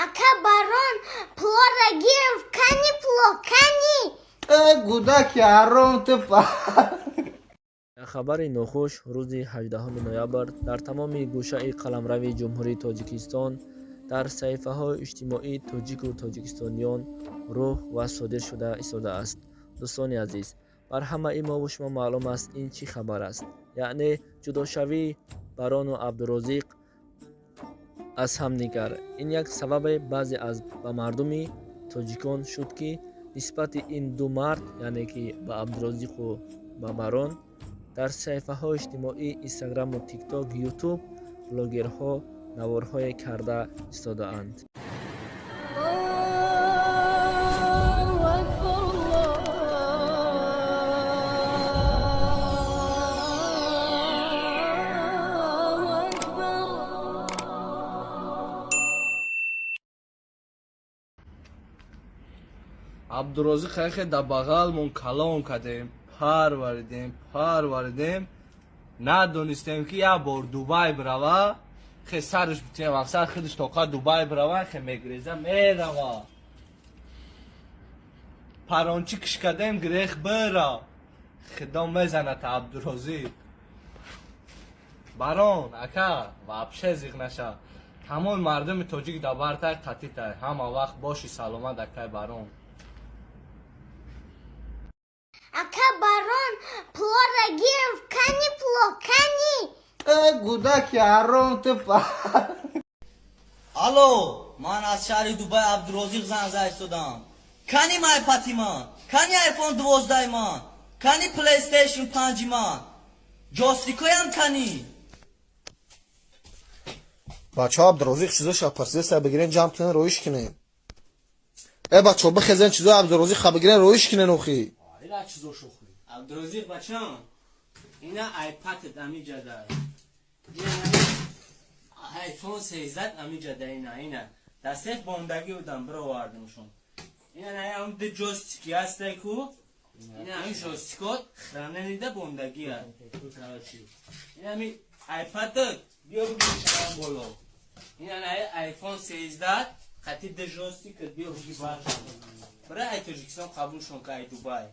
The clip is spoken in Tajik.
Ака Барон пулора гирифт, кани пуло, кани? Э, гудаки ҳаром ту. Як хабари нохуш рӯзи 18 ноябр дар тамоми гӯшаи қаламрави Ҷумҳурии Тоҷикистон дар саҳифаҳои иҷтимоии тоҷику тоҷикистониён рӯҳ ва содир шуда истодааст. Дӯстони азиз, бар ҳамаи мову шумо маълум аст, ин чӣ хабар аст, яъне ҷудошавии Барону Абдурозиқ аз ҳамдигар. Ин як сабабе баъзе аз ба мардуми тоҷикон шуд, ки нисбати ин ду мард, яъне ки ба Абдурозиқу ба Барон, дар саҳифаҳои иҷтимоӣ Инстаграму Тикток, Ютуб блогерҳо наворҳое карда истодаанд. الله أكبر، الله أكبر. Абдурозиқ хайхе да бағалмон калон кардем, парваридем, парваридем, надонистем, ки як бор Дубай бирава, хе сараш битем, мақсад худаш тоқа Дубай бирава, хе мегреза мерава. Парончи киш кардем, грех бира. Худо мезанад Абдурозиқ. Барон ака, вообще зиқ наша, тамоми мардуми тоҷик да бартай, қатитай, ҳама вақт боши саломат, акай Барон. Ака Барон пулора гирифт, кани пуло, кани? Э, гудаки ҳаром ту. Алло, ман аз шаҳри Дубай Абдурозиқ занг зада истодам. Кани айпади ман, кани Айфон 12 ман, кани Плейстейшн 5 ман, ҷойстикоям кани? Бачаҳо, Абдурозиқ чизоша парсиеса, бигирен, ҷамъ кунен, роиш кунен. Э, бачаҳо, бихезен, чизои Абдурозиқа бигирен, роиш кунен охи. Ила чизо шухи. Абдурозиқ бачам, ина айпадат амиҷада. Ина Айфон 13 амиҷада, ина. Дастет бондагӣ будам, бировардимшон. Ина наям ду ҷойстики ҳастай ку. Ина ҳамин ҷойстикот храненида бондагӣ. Короче. Ина ҳамин айпадат биё бигир боло. Ина най Айфон 13 қати ду ҷойстикат биё бигир баршон. Бира ай Тоҷикистон қабулшон ка, ай Дубай.